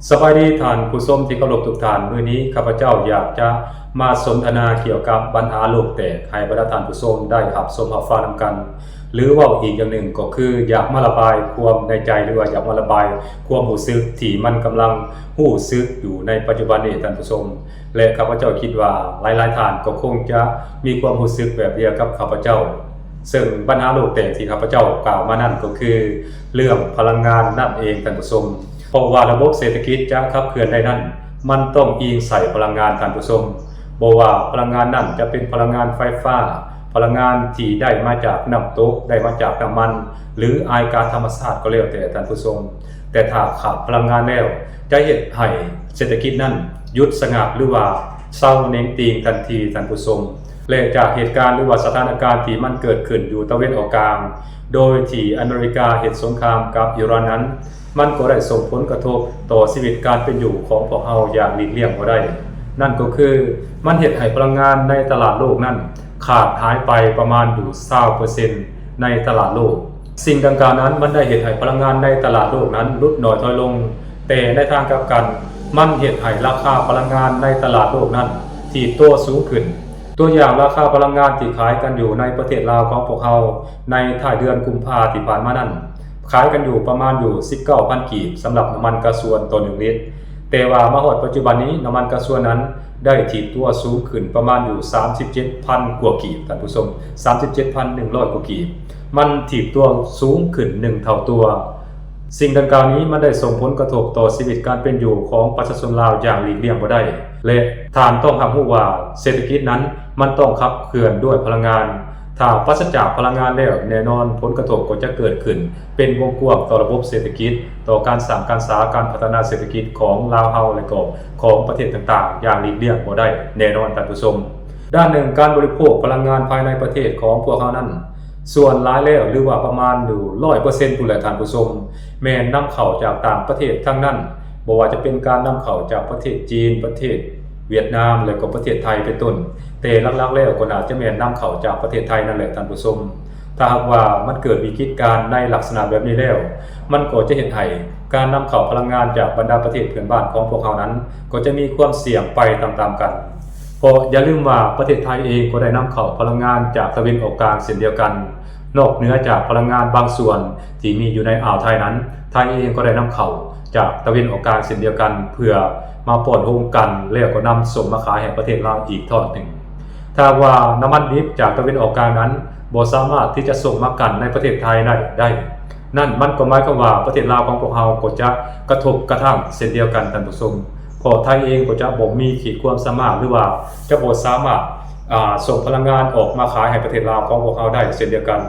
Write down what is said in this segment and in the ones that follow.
ສະບາຍດີທ່ານຜູ້ຊົມທີ່ເຄົາລົບທຸກທ່ານ, ມື້ນີ້ຂ້າພະເຈົ້າຢາກຈະມາສົນທະນາກ່ຽວກັບບັນຫາໂລກແຕກ ໃຫ້ບັນດາທ່ານຜູ້ຊົມໄດ້ຮັບຊົມຮັບຟັງນຳກັນ, ຫຼືເວົ້າອີກຢ່າງໜຶ່ງກໍຄືຢາກມາລະບາຍຄວາມໃນໃຈ ຫຼືວ່າຢາກມາລະບາຍຄວາມຮູ້ສຶກທີ່ມັນກຳລັງຮູ້ສຶກຢູ່ໃນປັດຈຸບັນນີ້ທ່ານຜູ້ຊົມ. ແລະ ຂ້າພະເຈົ້າຄິດວ່າຫຼາຍໆທ່ານກໍຄົງຈະມີຄວາມຮູ້ສຶກແບບດຽວກັບຂ້າພະເຈົ້າ. ເຊິ່ງບັນຫາໂລກແຕກທີ່ຂ້າພະເຈົ້າກ່າວມານັ້ນກໍຄືເລື່ອງພະລັງງານນັ້ນເອງທ່ານຜູ້ຊົມ. ເພາະວ່າລະບົບເສດຖະກິດຈະຂັບເຄື່ອນໄດ້ນັ້ນ ມັນຕ້ອງອີງໃສ່ພະລັງງານທ່ານຜູ້ຊົມ. ບໍ່ວ່າພະລັງງານນັ້ນຈະເປັນພະລັງງານໄຟຟ້າ, ພະລັງງານທີ່ໄດ້ມາຈາກນ້ຳຕົກ, ໄດ້ມາຈາກນ້ຳມັນ ຫຼືອາຍການທຳມະຊາດກໍແລ້ວແຕ່ທ່ານຜູ້ຊົມ. ແຕ່ຖ້າຂາດພະລັງງານແລ້ວ ຈະເຮັດໃຫ້ເສດຖະກິດນັ້ນຢຸດສະງັກ ຫຼືວ່າເຊົາເໜັງຕີງທັນທີທ່ານຜູ້ຊົມ. ແລະ ຈາກເຫດການ ຫຼືວ່າສະຖານະການທີ່ມັນເກີດຂຶ້ນຢູ່ຕາເວັນອອກກາງ ໂດຍທີ່ອາເມລິກາເຮັດສົງຄາມກັບອີຣານນັ້ນ ມັນກໍໄດ້ສົ່ງຜົນກະທົບຕໍ່ຊີວິດການເປັນຢູ່ຂອງພວກເຮົາຢ່າງຫຼີກລ່ຽງບໍ່ໄດ້. ນັ້ນກໍຄືມັນເຮັດໃຫ້ພະລັງງານໃນຕະຫຼາດໂລກນັ້ນຂາດຫາຍໄປປະມານຢູ່ຊາວເປີເຊັນໃນຕະຫຼາດໂລກ. ສິ່ງດັ່ງກ່າວນັ້ນມັນໄດ້ເຮັດໃຫ້ພະລັງງານໃນຕະຫຼາດໂລກນັ້ນຫຼຸດໜ້ອຍຖອຍລົງ, ແຕ່ໃນທາງກັບກັນ ມັນເຮັດໃຫ້ລາຄາພະລັງງານໃນຕະຫຼາດໂລກນັ້ນຖີບຕົວສູງຂຶ້ນ. ຕົວຢ່າງລາຄາພະລັງງານທີ່ຂາຍກັນຢູ່ໃນປະເທດລາວຂອງພວກເຮົາໃນທ້າຍເດືອນກຸມພາທີ່ຜ່ານມານັ້ນ ຂາຍກັນຢູ່ປະມານຢູ່ສິບເກົ້າພັນກີບ ສຳລັບນ້ຳມັນກາຊວນຕໍ່ໜຶ່ງລິດ. ແຕ່ວ່າມາຮອດປັດຈຸບັນນີ້ ນ້ຳມັນກາຊວນນັ້ນໄດ້ຖີບຕົວສູງຂຶ້ນປະມານຢູ່ສາມສິບເຈັດພັນກວ່າກີບ ທ່ານຜູ້ຊົມ, ສາມສິບເຈັດພັນໜຶ່ງຮ້ອຍກວ່າກີບ. ມັນຖີບຕົວສູງຂຶ້ນໜຶ່ງເທົ່າຕົວ. ສິ່ງດັ່ງກ່າວນີ້ມັນໄດ້ສົ່ງຜົນກະທົບຕໍ່ຊີວິດການເປັນຢູ່ຂອງປະຊາຊົນລາວຢ່າງຫຼີກລ່ຽງບໍ່ໄດ້ ແລະ ທ່ານຕ້ອງຮັບຮູ້ວ່າເສດຖະກິດນັ້ນມັນຕ້ອງຂັບເຄື່ອນດ້ວຍພະລັງງານ. ຖ້າປາສະຈາກພະລັງງານແລ້ວ ແນ່ນອນຜົນກະທົບກໍຈະເກີດຂຶ້ນເປັນວົງກວ້າງຕໍ່ລະບົບເສດຖະກິດ, ຕໍ່ການສ້າງການສາ, ການພັດທະນາເສດຖະກິດຂອງລາວເຮົາ ແລະ ກໍຂອງປະເທດຕ່າງໆຢ່າງຫຼີກລ່ຽງບໍ່ໄດ້ແນ່ນອນທ່ານຜູ້ຊົມ. ດ້ານໜຶ່ງ, ການບໍລິໂພກພະລັງງານພາຍໃນປະເທດຂອງພວກເຮົານັ້ນ ສ່ວນຫຼາຍແລ້ວ ຫຼືວ່າປະມານຢູ່ຮ້ອຍເປີເຊັນພຸ້ນແຫຼະທ່ານຜູ້ຊົມ ແມ່ນນຳເຂົ້າຈາກຕ່າງປະເທດທັງນັ້ນ, ບໍ່ວ່າຈະເປັນການນຳເຂົ້າຈາກປະເທດຈີນ, ປະເທດຫວຽດນາມ ແລະ ກໍປະເທດໄທເປັນຕົ້ນ, ແຕ່ຫຼັກໆແລ້ວກໍໜ້າຈະແມ່ນນຳເຂົ້າຈາກປະເທດໄທນັ້ນແຫຼະທ່ານຜູ້ຊົມ. ຖ້າຫາກວ່າມັນເກີດວິກິດການໃນລັກສະນະແບບນີ້ແລ້ວ ມັນກໍຈະເຮັດໃຫ້ການນຳເຂົ້າພະລັງງານຈາກບັນດາປະເທດເພື່ອນບ້ານຂອງພວກເຮົານັ້ນ ກໍຈະມີຄວາມສ່ຽງໄປຕາມໆກັນ. ເພາະຢ່າລືມວ່າປະເທດໄທເອງກໍໄດ້ນຳເຂົ້າພະລັງງານຈາກຕາເວັນອອກກາງເຊັ່ນດຽວກັນ. ນອກເໜືອຈາກພະລັງງານບາງສ່ວນທີ່ມີຢູ່ໃນອ່າວໄທນັ້ນ, ໄທເອງກໍໄດ້ນຳເຂົ້າຈາກຕາເວັນອອກກາງເຊັ່ນດຽວກັນ ເພື່ອມາປ້ອນໂຮງກັ່ນ ແລ້ວກໍນຳສົ່ງມາຂາຍໃຫ້ປະເທດລາວອີກທອດໜຶ່ງ. ຖ້າຫາກວ່ານ້ຳມັນດິບຈາກຕາເວັນອອກກາງນັ້ນບໍ່ສາມາດທີ່ຈະສົ່ງມາກັ່ນໃນປະເທດໄທໄດ້ ໄດ້ ນັ້ນມັນກໍໝາຍຄວາມວ່າປະເທດລາວຂອງພວກເຮົາກໍຈະກະທົບກະທຳເຊັ່ນດຽວກັນທ່ານຜູ້ຊົມ, ເພາະໄທເອງກໍຈະບໍ່ມີຂີດຄວາມສາມາດ ຫຼືວ່າຈະບໍ່ສາມາດ ອາ ສົ່ງພະລັງງານອອກມາຂາຍໃຫ້ປະເທດລາວຂອງພວກເຮົາໄດ້ເຊັ່ນດຽວກັນ.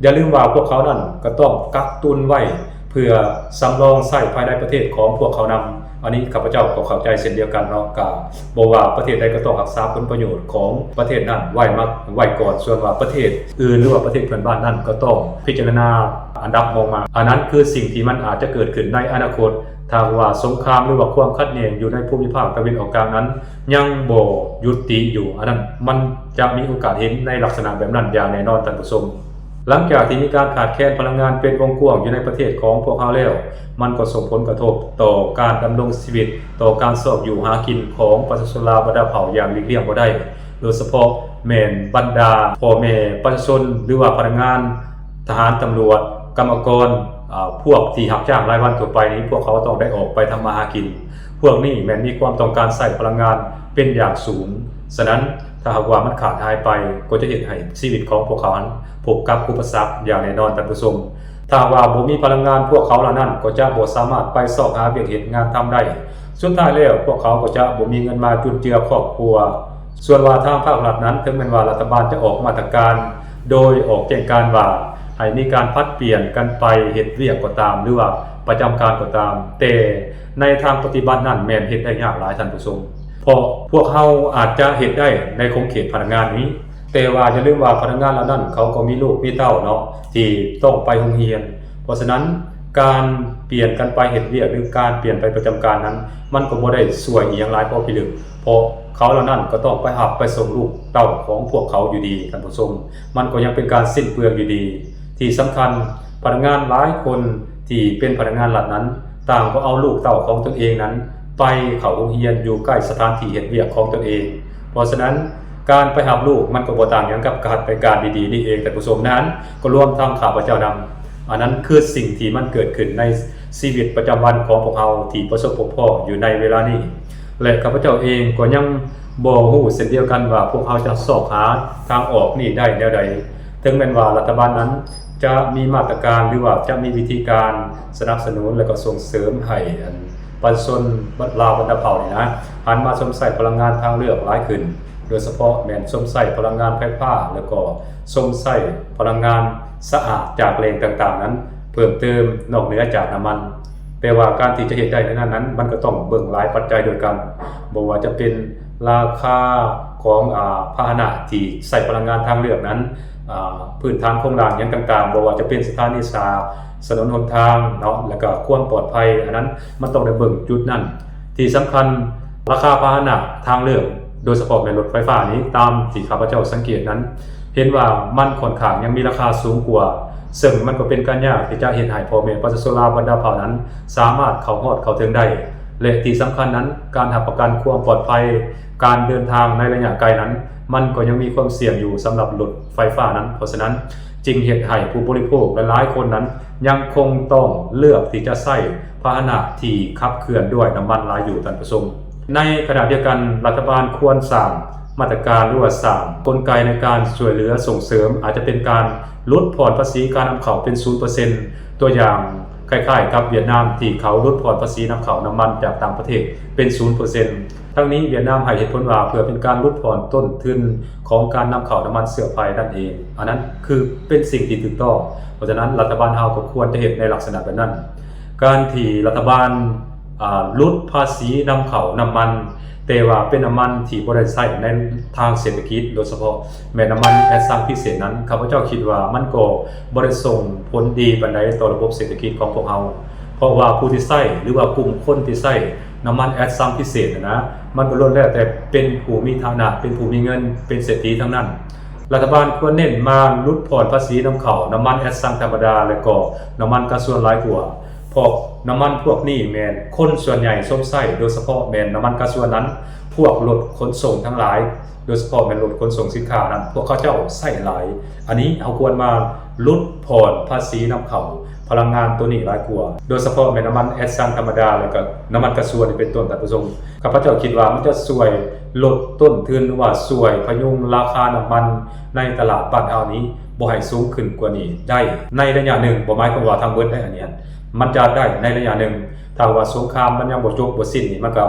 ຢ່າລືມວ່າພວກເຂົານັ້ນກໍຕ້ອງກັກຕຸນໄວ້ເພື່ອສຳລອງໃຊ້ພາຍໃນປະເທດຂອງພວກເຂົານຳ. ອັນນີ້ຂ້າພະເຈົ້າກໍເຂົ້າໃຈເຊັ່ນດຽວກັນເນາະ, ກະບໍ່ວ່າປະເທດໃດກໍຕ້ອງຮັກສາຜົນປະໂຫຍດຂອງປະເທດນັ້ນໄວ້ມາ ໄວ້ກ່ອນ, ສ່ວນວ່າປະເທດອື່ນ ຫຼືວ່າປະເທດເພື່ອນບ້ານນັ້ນກໍຕ້ອງພິຈາລະນາອັນດັບຮອງມາ. ອັນນັ້ນຄືສິ່ງທີ່ມັນອາດຈະເກີດຂຶ້ນໃນອະນາຄົດ ຖ້າຫາກວ່າສົງຄາມ ຫຼືວ່າຄວາມຂັດແຍ່ງຢູ່ໃນພູມິພາກຕາເວັນອອກກາງນັ້ນຍັງບໍ່ຢຸດຕິຢູ່, ອັນນັ້ນມັນຈະມີໂອກາດເຫັນໃນລັກສະນະແບບນັ້ນຢ່າງແນ່ນອນທ່ານຜູ້ຊົມ. ຫຼັງຈາກທີ່ມີການຂາດແຄນພະລັງງານເປັນວົງກວ້າງຢູ່ໃນປະເທດຂອງພວກເຮົາແລ້ວ, ມັນກໍສົ່ງຜົນກະທົບຕໍ່ການດຳລົງຊີວິດ, ຕໍ່ການຊອກຢູ່ຫາກິນຂອງປະຊາຊົນລາວບັນດາເຜົ່າຢ່າງຫຼີກລ່ຽງບໍ່ໄດ້, ໂດຍສະເພາະແມ່ນບັນດາພໍ່ແມ່ປະຊາຊົນ ຫຼືວ່າພະນັກງານ, ທະຫານ, ຕຳຫຼວດ, ກຳມະກອນ, ອາ, ພວກທີ່ຮັບຈ້າງລາຍວັນທົ່ວໄປນີ້ ພວກເຂົາຕ້ອງໄດ້ອອກໄປທຳມາຫາກິນ. ພວກນີ້ແມ່ນມີຄວາມຕ້ອງການໃຊ້ພະລັງງານເປັນຢ່າງສູງ. ສະນັ້ນ, ຖ້າຫາກວ່າມັນຂາດຫາຍໄປ, ກໍຈະເຮັດໃຫ້ຊີວິດຂອງພວກເຂົານັ້ນພົບກັບອຸປະສັກຢ່າງແນ່ນອນ, ທ່ານຜູ້ຊົມ. ຖ້າຫາກວ່າບໍ່ມີພະລັງງານ, ພວກເຂົາເຫຼົ່ານັ້ນກໍຈະບໍ່ສາມາດໄປຊອກຫາວຽກເຮັດງານທຳໄດ້. ສຸດທ້າຍແລ້ວ, ພວກເຂົາກໍຈະບໍ່ມີເງິນມາຈຸນເຈືອຄອບຄົວ. ສ່ວນວ່າທາງພາກລັດນັ້ນ, ເຖິງແມ່ນວ່າລັດຖະບານຈະອອກມາດຕະການ ໂດຍອອກແຈ້ງການວ່າໃຫ້ມີການຜັດປ່ຽນກັນໄປເຮັດວຽກກໍຕາມ ຫຼືວ່າປະຈຳການກໍຕາມ, ແຕ່ໃນທາງປະຕິບັດນັ້ນແມ່ນເຮັດໄດ້ຍາກຫຼາຍ, ທ່ານຜູ້ຊົມ. ເພາະພວກເຮົາອາດຈະເຮັດໄດ້ໃນຂົງເຂດພະນັກງານນີ້, ແຕ່ວ່າຢ່າລືມວ່າພະນັກງານເຫຼົ່ານັ້ນເຂົາກໍມີລູກມີເຕົ້າເນາະ ທີ່ຕ້ອງໄປໂຮງຮຽນ. ເພາະສະນັ້ນ, ການປ່ຽນກັນໄປເຮັດວຽກ ຫຼື ການປ່ຽນໄປປະຈຳການນັ້ນ, ມັນກໍບໍ່ໄດ້ຊ່ວຍອີ່ຫຍັງຫຼາຍພໍພິລຶກ, ເພາະເຂົາເຫຼົ່ານັ້ນກໍຕ້ອງໄປຮັບໄປສົ່ງລູກເຕົ້າຂອງພວກເຂົາຢູ່ດີ, ທ່ານຜູ້ຊົມ. ມັນກໍຍັງເປັນການສິ້ນເປືອງຢູ່ດີ. ທີ່ສຳຄັນ, ພະນັກງານຫຼາຍຄົນທີ່ເປັນພະນັກງານລັດນັ້ນ ຕ່າງກໍເອົາລູກເຕົ້າຂອງຕົນເອງນັ້ນໄປເຂົ້າໂຮງຮຽນຢູ່ໃກ້ສະຖານທີ່ເຮັດວຽກຂອງຕົນເອງ. ເພາະສະນັ້ນ ການໄປຮັບລູກມັນກໍບໍ່ຕ່າງຫຍັງກັບການໄປການດີໆນີ້ເອງ ທ່ານຜູ້ຊົມ. ນັ້ນກໍລວມທັງຂ້າພະເຈົ້ານຳ. ອັນນັ້ນຄືສິ່ງທີ່ມັນເກີດຂຶ້ນໃນຊີວິດປະຈຳວັນຂອງພວກເຮົາທີ່ປະສົບພົບພໍ້ຢູ່ໃນເວລານີ້ ແລະ ຂ້າພະເຈົ້າເອງກໍຍັງບໍ່ຮູ້ເຊັ່ນດຽວກັນວ່າພວກເຮົາຈະຊອກຫາທາງອອກນີ້ໄດ້ແນວໃດ. ເຖິງແມ່ນວ່າລັດຖະບານນັ້ນຈະມີມາດຕະການ ຫຼືວ່າຈະມີວິທີການສະໜັບສະໜູນ ແລະ ກໍສົ່ງເສີມໃຫ້ອັນປະຊາຊົນລາວບັນດາເຜົ່ານີ້ນະ ຫັນມາຊົມໃຊ້ພະລັງງານທາງເລືອກຫຼາຍຂຶ້ນ, ໂດຍສະເພາະແມ່ນຊົມໃຊ້ພະລັງງານໄຟຟ້າ ແລ້ວກໍຊົມໃຊ້ພະລັງງານສະອາດຈາກແຫຼ່ງຕ່າງໆນັ້ນເພີ່ມເຕີມນອກເໜືອຈາກນ້ຳມັນ. ແຕ່ວ່າການທີ່ຈະເຮັດໄດ້ໃນນັ້ນນັ້ນ ມັນກໍຕ້ອງເບິ່ງຫຼາຍປັດໄຈດ້ວຍກັນ, ບໍ່ວ່າຈະເປັນລາຄາຂອງ ອາ ພາຫະນະທີ່ໃຊ້ພະລັງງານທາງເລືອກນັ້ນ, ອາ ພື້ນຖານໂຄງລ່າງຫຍັງຕ່າງໆ, ບໍ່ວ່າຈະເປັນສະຖານີສາກ, ຖະໜົນຫົນທາງເນາະ, ແລ້ວກໍຄວາມປອດໄພ, ອັນນັ້ນມັນຕ້ອງໄດ້ເບິ່ງຈຸດນັ້ນ. ທີ່ສຳຄັນ ລາຄາພາຫະນະທາງເລືອກ ໂດຍສະເພາະແມ່ນລົດໄຟຟ້ານີ້ ຕາມທີ່ຂ້າພະເຈົ້າສັງເກດນັ້ນ ເຫັນວ່າມັນຂ້ອນຂ້າງຍັງມີລາຄາສູງກວ່າ, ເຊິ່ງມັນກໍເປັນການຍາກທີ່ຈະເຮັດໃຫ້ພໍ່ແມ່ປະຊາຊົນລາວບັນດາເຜົ່ານັ້ນ ສາມາດເຂົ້າຮອດເຂົ້າເຖິງໄດ້ ແລະ ທີ່ສຳຄັນນັ້ນ ການຮັບປະກັນຄວາມປອດໄພການເດີນທາງໃນໄລຍະໄກນັ້ນ ມັນກໍຍັງມີຄວາມສ່ຽງຢູ່ສຳລັບລົດໄຟຟ້ານັ້ນ. ເພາະສະນັ້ນ ຈຶ່ງເຮັດໃຫ້ຜູ້ບໍລິໂພກຫຼາຍໆຄົນນັ້ນ ຍັງຄົງຕ້ອງເລືອກທີ່ຈະໃຊ້ພາຫະນະທີ່ຂັບເຄື່ອນດ້ວຍນ້ຳມັນຫຼາຍຢູ່, ທ່ານຜູ້ຊົມ. ໃນຂະນະດຽວກັນ ລັດຖະບານຄວນສ້າງມາດຕະການ ຫຼືວ່າສ້າງກົນໄກໃນການຊ່ວຍເຫຼືອສົ່ງເສີມ, ອາດຈະເປັນການຫຼຸດຜ່ອນພາສີການນຳເຂົ້າເປັນສູນເປີເຊັນ ຕົວຢ່າງ ຄ້າຍໆກັບຫວຽດນາມ ທີ່ເຂົາຫຼຸດຜ່ອນພາສີນຳເຂົ້ານ້ຳມັນຈາກຕ່າງປະເທດເປັນສູນເປີເຊັນ. ທັງນີ້ຫວຽດນາມໃຫ້ເຫດຜົນວ່າ ເພື່ອເປັນການຫຼຸດຜ່ອນຕົ້ນທຶນຂອງການນຳເຂົ້ານ້ຳມັນເຊື້ອໄຟນັ້ນເອງ. ອັນນັ້ນຄືເປັນສິ່ງທີ່ຖືກຕ້ອງ. ເພາະສະນັ້ນ ລັດຖະບານເຮົາກໍຄວນຈະເຮັດໃນລັກສະນະແບບນັ້ນ. ການທີ່ລັດຖະບານ ອາ ຫຼຸດພາສີນຳເຂົ້ານ້ຳມັນ ແຕ່ວ່າເປັນນ້ຳມັນທີ່ບໍ່ໄດ້ໃຊ້ໃນທາງເສດຖະກິດ, ໂດຍສະເພາະແມ່ນນ້ຳມັນແອັດຊັງພິເສດນັ້ນ, ຂ້າພະເຈົ້າຄິດວ່າມັນກໍບໍ່ໄດ້ສົ່ງຜົນດີປານໃດຕໍ່ລະບົບເສດຖະກິດຂອງພວກເຮົາ. ເພາະວ່າຜູ້ທີ່ໃຊ້ ຫຼືວ່າກຸ່ມຄົນທີ່ໃຊ້ນ້ຳມັນແອັດຊັງພິເສດນັ້ນນະ, ມັນກໍລ້ວນແລ້ວແຕ່ເປັນຜູ້ມີຖານະ, ເປັນຜູ້ມີເງິນ, ເປັນເສດຖີທັງນັ້ນ. ລັດຖະບານຄວນເນັ້ນມາຫຼຸດຜ່ອນພາສີນຳເຂົ້ານ້ຳມັນແອັດຊັງທຳມະດາ ແລະ ກໍນ້ຳມັນກາຊວນຫຼາຍກວ່າ. ເພາະນ້ຳມັນພວກນີ້ແມ່ນຄົນສ່ວນໃຫຍ່ຊົມໃຊ້, ໂດຍສະເພາະແມ່ນນ້ຳມັນກາຊວນນັ້ນ ພວກລົດຂົນສົ່ງທັງຫຼາຍ, ໂດຍສະເພາະແມ່ນລົດຂົນສົ່ງສິນຄ້ານັ້ນ ພວກເຂົາເຈົ້າໃຊ້ຫຼາຍ. ອັນນີ້ເຮົາຄວນມາຫຼຸດຜ່ອນພາສີນຳເຂົ້າພະລັງງານໂຕນີ້ຫຼາຍກວ່າ, ໂດຍສະເພາະແມ່ນນ້ຳມັນແອັດຊັງທຳມະດາ ແລະ ກໍນ້ຳມັນກາຊວນເປັນຕົ້ນ, ທ່ານຜູ້ຊົມ. ຂ້າພະເຈົ້າຄິດວ່າມັນຈະຊ່ວຍລົດຕົ້ນທຶນ ຫຼືວ່າຊ່ວຍພະຍຸງລາຄານ້ຳມັນໃນຕະຫຼາດບ້ານເຮົານີ້ ບໍ່ໃຫ້ສູງຂຶ້ນກວ່ານີ້ໄດ້ໃນໄລຍະໜຶ່ງ, ບໍ່ໝາຍຄວາມວ່າທັງເບິດໄດ້ ອັນນີ້ມັນຈະໄດ້ໃນໄລຍະໜຶ່ງ. ຖ້າວ່າສົງຄາມມັນຍັງບໍ່ຈົບບໍ່ສິ້ນນີ້ ມັນກໍ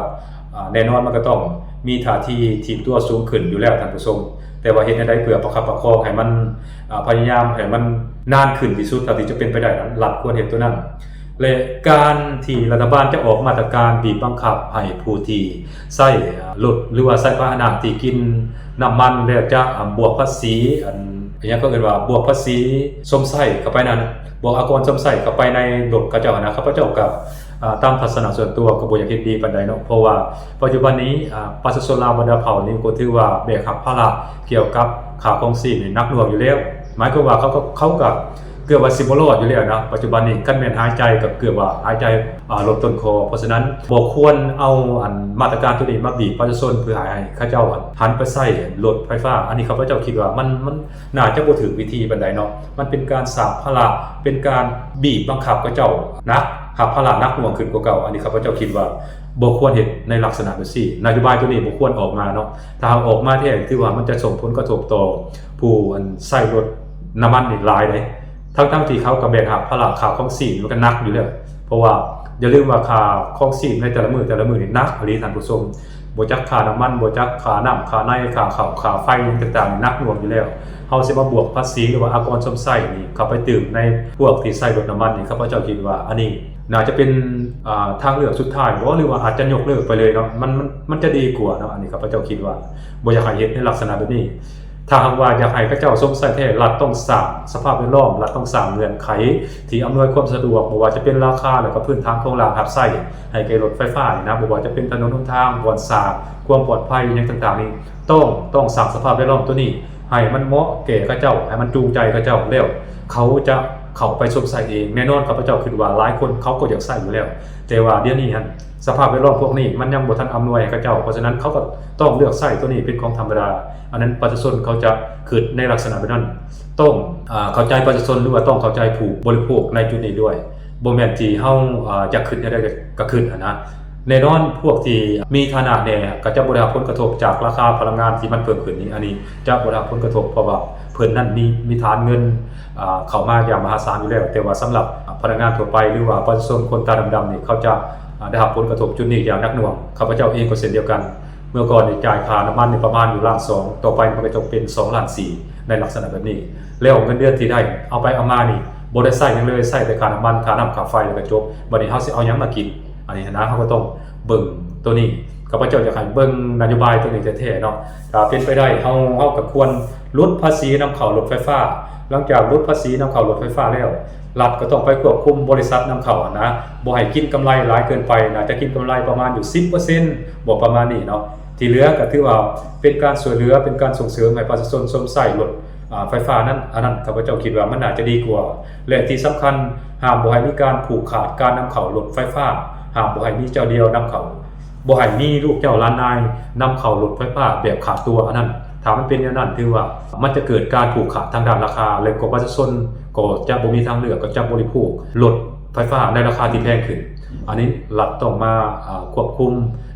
ອາ ແນ່ນອນມັນກໍຕ້ອງມີທ່າທີຖີບຕົວສູງຂຶ້ນຢູ່ແລ້ວ, ທ່ານຜູ້ຊົມ. ແຕ່ວ່າເຮັດແນວໃດເພື່ອປະຄັບປະຄອງໃຫ້ມັນ ອາ ພະຍາຍາມໃຫ້ມັນນານຂຶ້ນທີ່ສຸດເທົ່າທີ່ຈະເປັນໄປໄດ້ນັ້ນ ລັດຄວນເຮັດຕົວນັ້ນ. ແລະ ການທີ່ລັດຖະບານຈະອອກມາດຕະການບີບບັງຄັບໃຫ້ຜູ້ທີ່ໃຊ້ ອາ ລົດ ຫຼືວ່າໃຊ້ພາຫະນະທີ່ກິນນ້ຳມັນ ແລ້ວຈະ ອາ ບວກພາສີ ອັນ ອີຫຍັງເຂົາເອີ້ນວ່າບວກພາສີຊົມໃຊ້ເຂົ້າໄປນັ້ນ, ບວກອາກອນຊົມໃຊ້ເຂົ້າໄປໃນລົດເຂົາເຈົ້າຫັ້ນນະ, ຂ້າພະເຈົ້າກໍ ອາ ຕາມທັດສະນະສ່ວນຕົວກໍບໍ່ຢາກເຫັນດີປານໃດເນາະ, ເພາະວ່າປັດຈຸບັນນີ້ ອາ ປະຊາຊົນລາວບັນດາເຜົ່ານີ້ກໍຖືວ່າແບກຮັບພາລະກ່ຽວກັບຄ່າຄອງຊີບນີ້ໜັກໜ່ວງຢູ່ແລ້ວ. ໝາຍຄວາມວ່າເຂົາກໍ ເຂົາກໍເກືອບວ່າຊິບໍ່ລອດຢູ່ແລ້ວນະ, ປັດຈຸບັນນີ້ຄັນແມ່ນຫາຍໃຈກໍເກືອບວ່າຫາຍໃຈ ອາ ລົດຕົ້ນຄໍ. ເພາະສະນັ້ນບໍ່ຄວນເອົາ ອັນ ມາດຕະການໂຕນີ້ມາບີບປະຊາຊົນ ເພື່ອໃຫ້ເຂົາເຈົ້າ ອັນ ຫັນໄປໃຊ້ລົດໄຟຟ້າ. ອັນນີ້ຂ້າພະເຈົ້າຄິດວ່າມັນ ມັນໜ້າຈະບໍ່ຖືກວິທີປານໃດເນາະ, ມັນເປັນການສ້າງພາລະ ເປັນການບີບບັງຄັບເຂົາເຈົ້າໜັກ ຮັບພາລະໜັກໜ່ວງຂຶ້ນກວ່າເກົ່າ. ອັນນີ້ຂ້າພະເຈົ້າຄິດວ່າບໍ່ຄວນເຮັດໃນລັກສະນະແບບນີ້, ນະໂຍບາຍໂຕນີ້ບໍ່ຄວນອອກມາເນາະ. ຖ້າຫາກອອກມາແທ້ ຖືວ່າມັນຈະສົ່ງຜົນກະທົບຕໍ່ຜູ້ ອັນ ໃຊ້ລົດນ້ຳມັນນີ້ຫຼາຍເດ້, ທັງໆທີ່ເຂົາກໍແບກຮັບພາລະຄ່າຄອງຊີບມັນກໍໜັກຢູ່ແລ້ວ. ເພາະວ່າຢ່າລືມວ່າຄ່າຄອງຊີບໃນແຕ່ລະມື້ ແຕ່ລະມື້ນີ້ໜັກອີ່ຫຼີ ທ່ານຜູ້ຊົມ. ບໍ່ຈັກຄ່ານ້ຳມັນ, ບໍ່ຈັກຄ່ານ້ຳ, ຄ່າໃນ, ຄ່າເຂົ້າ, ຄ່າໄຟ ຫຍັງຕ່າງໆນີ້ໜັກໜ່ວງຢູ່ແລ້ວ. ເຮົາຊິມາບວກພາສີ ຫຼືວ່າອາກອນຊົມໃຊ້ນີ້ເຂົ້າໄປຕື່ມໃນພວກທີ່ໃຊ້ລົດນ້ຳມັນນີ້, ຂ້າພະເຈົ້າຄິດວ່າອັນນີ້ໜ້າຈະເປັນ ອາ ທາງເລືອກສຸດທ້າຍບໍ ຫຼືວ່າອາດຈະຍົກເລີກໄປເລີຍເນາະ, ມັນ ມັນ ມັນຈະດີກວ່າເນາະ. ອັນນີ້ຂ້າພະເຈົ້າຄິດວ່າບໍ່ຢາກໃຫ້ເຮັດໃນລັກສະນະແບບນີ້. ຖ້າຫາກວ່າຢາກໃຫ້ເຂົາເຈົ້າຊົມໃຊ້ແທ້, ລັດຕ້ອງສ້າງສະພາບແວດລ້ອມ, ລັດຕ້ອງສ້າງເງື່ອນໄຂທີ່ອຳນວຍຄວາມສະດວກ, ບໍ່ວ່າຈະເປັນລາຄາ ແລ້ວກໍພື້ນຖານໂຄງລ່າງຮັບໃຊ້ໃຫ້ແກ່ລົດໄຟຟ້ານີ້ນະ, ບໍ່ວ່າຈະເປັນຖະໜົນຫົນທາງ, ບ່ອນສາກ, ຄວາມປອດໄພ ຫຍັງຕ່າງໆນີ້, ຕ້ອງ ຕ້ອງສ້າງສະພາບແວດລ້ອມໂຕນີ້ໃຫ້ມັນເໝາະແກ່ເຂົາເຈົ້າ, ໃຫ້ມັນຈູງໃຈເຂົາເຈົ້າ, ແລ້ວເຂົາຈະ ເຂົ້າໄປຊົມໃຊ້ເອງ. ແນ່ນອນ ຂ້າພະເຈົ້າຄິດວ່າຫຼາຍຄົນເຂົາກໍຢາກໃຊ້ຢູ່ແລ້ວ, ແຕ່ວ່າດຽວນີ້ຫັ້ນ ສະພາບແວດລ້ອມພວກນີ້ມັນຍັງບໍ່ທັນອຳນວຍໃຫ້ເຂົາເຈົ້າ, ເພາະສະນັ້ນເຂົາກໍຕ້ອງເລືອກໃຊ້ໂຕນີ້ເປັນຂອງທຳມະດາ. ອັນນັ້ນປະຊາຊົນເຂົາຈະຄິດໃນລັກສະນະແບບນັ້ນ. ຕ້ອງ ອາ ເຂົ້າໃຈປະຊາຊົນ ຫຼືວ່າຕ້ອງເຂົ້າໃຈຜູ້ບໍລິໂພກໃນຈຸດນີ້ດ້ວຍ. ບໍ່ແມ່ນທີ່ເຮົາ ອາ ຢາກຂຶ້ນແນວໃດກໍ ກໍຂຶ້ນຫັ້ນນະ. ແນ່ນອນ ພວກທີ່ມີຖານະແດ່ກໍຈະບໍ່ໄດ້ຮັບຜົນກະທົບຈາກລາຄາພະລັງງານທີ່ມັນເພີ່ມຂຶ້ນນີ້, ອັນນີ້ຈະບໍ່ໄດ້ຮັບຜົນກະທົບ ເພາະວ່າເພິ່ນນັ້ນມີ ມີຖານເງິນ ອາ ເຂົ້າມາຢ່າງມະຫາສານຢູ່ແລ້ວ. ແຕ່ວ່າສຳລັບພະນັກງານທົ່ວໄປ ຫຼືວ່າປະຊາຊົນຄົນຕາດຳໆນີ້ ເຂົາຈະ ອາ ໄດ້ຮັບຜົນກະທົບຈຸດນີ້ຢ່າງໜັກໜ່ວງ. ຂ້າພະເຈົ້າເອງກໍເຊັ່ນດຽວກັນ, ເມື່ອກ່ອນນີ້ຈ່າຍຄ່ານ້ຳມັນນີ້ປະມານຢູ່ລ້ານສອງ, ຕໍ່ໄປມັນກໍຈະເປັນສອງລ້ານສີ່ ໃນລັກສະນະແບບນີ້. ແລ້ວເງິນເດືອນທີ່ໄດ້ ເອົາໄປເອົາມານີ້ ບໍ່ໄດ້ໃຊ້ຫຍັງເລີຍ, ໃຊ້ແຕ່ຄ່ານ້ຳມັນ, ຄ່ານ້ຳ, ຄ່າໄຟ ແລ້ວກໍຈົບ. ບັດນີ້ເຮົາຊິເອົາຫຍັງມາກິນ? ອັນນີ້ຫັ້ນນະ ເຮົາກໍຕ້ອງເບິ່ງໂຕນີ້. ຂ້າພະເຈົ້າຢາກໃຫ້ເບິ່ງນະໂຍບາຍໂຕນີ້ແທ້ໆເນາະ. ຖ້າເປັນໄປໄດ້ ເຮົາ ເຮົາກໍຄວນຫຼຸດພາສີນຳເຂົ້າລົດໄຟຟ້າ. ຫຼັງຈາກຫຼຸດພາສີນຳເຂົ້າລົດໄຟຟ້າແລ້ວ, ລັດກໍຕ້ອງໄປຄວບຄຸມບໍລິສັດນຳເຂົ້າຫັ້ນນະ, ບໍ່ໃຫ້ກິນກຳໄລຫຼາຍເກີນໄປນະ, ຈະກິນກຳໄລປະມານຢູ່ສິບເປີເຊັນ ບໍ່ປະມານນີ້ເນາະ. ທີ່ເຫຼືອກໍຖືວ່າເປັນການຊ່ວຍເຫຼືອ, ເປັນການສົ່ງເສີມໃຫ້ປະຊາຊົນຊົມໃຊ້ລົດ ອາ ໄຟຟ້ານັ້ນ, ອັນນັ້ນຂ້າພະເຈົ້າຄິດວ່າມັນໜ້າຈະດີກວ່າ. ແລະທີ່ສຳຄັນ ຫ້າມບໍ່ໃຫ້ມີການຜູກຂາດການນຳເຂົ້າລົດໄຟຟ້າ, ຫ້າມບໍ່ໃຫ້ມີເຈົ້າດຽວນຳເຂົ້າ, ບໍ່ໃຫ້ມີລູກເຈົ້າຫຼານນາຍນຳເຂົ້າລົດໄຟຟ້າແບບຂາດຕົວ. ອັນນັ້ນ ຖ້າມັນເປັນແນວນັ້ນ ຖືວ່າມັນຈະເກີດການຜູກຂາດທາງດ້ານລາຄາ ແລະກໍປະຊາຊົນກໍຈະບໍ່ມີທາງເລືອກ, ກໍຈະບໍລິໂພກລົດໄຟຟ້າໃນລາຄາທີ່ແພງຂຶ້ນ. ອັນນີ້ລັດຕ້ອງມາ ອາ ຄວບຄຸມ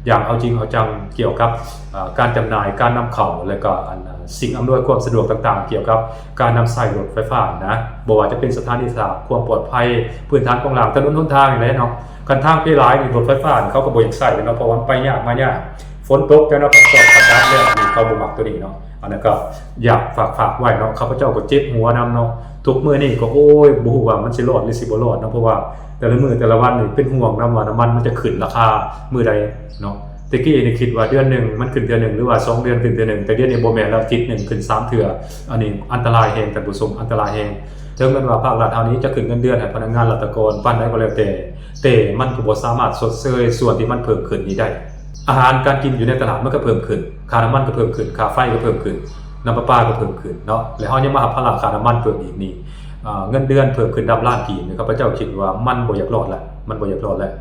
ຢ່າງເອົາຈິງເອົາຈັງກ່ຽວກັບ ອາ ການຈຳໜ່າຍ, ການນຳເຂົ້າ ແລະກໍອັນ ອາ ສິ່ງອຳນວຍຄວາມສະດວກຕ່າງໆ ກ່ຽວກັບການນຳໃຊ້ລົດໄຟຟ້ານະ, ບໍ່ວ່າຈະເປັນສະຖານີສາກ, ຄວາມປອດໄພ, ພື້ນຖານໂຄງລ່າງ, ຖະໜົນຫົນທາງນີ້ແຫຼະເນາະ. ຄັນທາງເພຫຼາຍນີ້ ລົດໄຟຟ້ານີ້ເຂົາກໍບໍ່ຢາກໃຊ້ແລ້ວເນາະ, ເພາະວ່າມັນໄປຍາກມາຍາກ, ຝົນຕົກຈັ່ງນັ້ນ ປະກອບກັບແດດນີ້ ເຂົາບໍ່ມັກໂຕນີ້ເນາະ. ອັນນັ້ນກໍຢາກຝາກ ຝາກໄວ້ເນາະ, ຂ້າພະເຈົ້າກໍເຈັບຫົວນຳເນາະ. ທຸກມື້ນີ້ກໍ ໂອ້ຍ ບໍ່ຮູ້ວ່າມັນຊິລອດ ຫຼື ຊິບໍ່ລອດເນາະ, ເພາະວ່າແຕ່ລະມື້ແຕ່ລະວັນນີ້ເປັນຫ່ວງນຳວ່ານ້ຳມັນມັນຈະຂຶ້ນລາຄາມື້ໃດເນາະ. ແຕ່ກີ້ນີ້ຄິດວ່າເດືອນໜຶ່ງມັນຂຶ້ນເທື່ອໜຶ່ງ ຫຼືວ່າສອງເດືອນຂຶ້ນເທື່ອໜຶ່ງ, ແຕ່ດຽວນີ້ບໍ່ແມ່ນແລ້ວ, ອາທິດໜຶ່ງຂຶ້ນສາມເທື່ອ. ອັນນີ້ອັນຕະລາຍແຮງທ່ານຜູ້ຊົມ, ອັນຕະລາຍແຮງ. ເຖິງແມ່ນວ່າພາກລັດເຮົານີ້ຈະຂຶ້ນເງິນເດືອນໃຫ້ພະນັກງານລັດຖະກອນປານໃດກໍແລ້ວແຕ່, ແຕ່ມັນກໍບໍ່ສາມາດຊົດເຊີຍສ່ວນທີ່ມັນເພີ່ມຂຶ້ນນີ້ໄດ້. ອາຫານການກິນຢູ່ໃນຕະຫຼາດມັນກໍເພີ່ມຂຶ້ນ, ຄ່ານ້ຳມັນກໍເພີ່ມຂຶ້ນ, ຄ່າໄຟກໍເພີ່ມຂຶ້ນ, ນ້ຳປະປາກໍເພີ່ມຂຶ້ນເນາະ, ແລະເຮົາຍັງມາຮັບພາລະຄ່ານ້ຳມັນເພີ່ມອີກນີ້. ເອີ ເງິນເດືອນເພີ່ມຂຶ້ນນັບລ້ານກີບນີ້ ຂ້າພະເຈົ້າຄິດວ່າມັນບໍ່ຢາກລອດແລ້ວ, ມັນບໍ່ຢາກລອດແລ້ວ.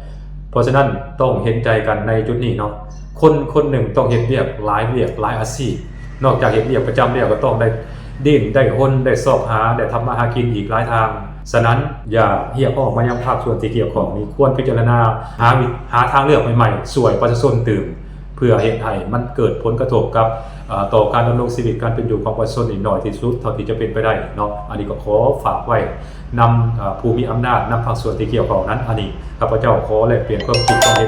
ເພາະສະນັ້ນຕ້ອງເຫັນໃຈກັນໃນຈຸດນີ້ເນາະ. ຄົນຄົນໜຶ່ງຕ້ອງເຮັດວຽກຫຼາຍວຽກ, ຫຼາຍອາຊີບ. ນອກຈາກເຮັດວຽກປະຈຳແລ້ວ ກໍຕ້ອງໄດ້ດີ້ນ ໄດ້ຮົນ ໄດ້ຊອກຫາ ໄດ້ທຳມາຫາກິນອີກຫຼາຍທາງ. ສະນັ້ນ ຢາກຮຽກຮ້ອງມາຍັງພາກສ່ວນທີ່ກ່ຽວຂ້ອງນີ້ ຄວນພິຈາລະນາ ຫາວິ ຫາທາງເລືອກໃໝ່ໆ ຊ່ວຍປະຊາຊົນຕື່ມ ເພື່ອເຮັດໃຫ້ມັນເກີດຜົນກະທົບກັບ ເອີ ຕໍ່ການດຳລົງຊີວິດ ການເປັນຢູ່ຂອງປະຊາຊົນນີ້ໜ້ອຍທີ່ສຸດເທົ່າທີ່ຈະເປັນໄປໄດ້ເນາະ. ອັນນີ້ກໍຂໍຝາກໄວ້ນຳ ເອີ ຜູ້ມີອຳນາດ ນຳພາກສ່ວນທີ່ກ່ຽວຂ້ອງນັ້ນ. ອັນນີ້ຂ້າພະເຈົ້າຂໍແລກປ່ຽນຄວາມຄິດຄວາມເຫັນ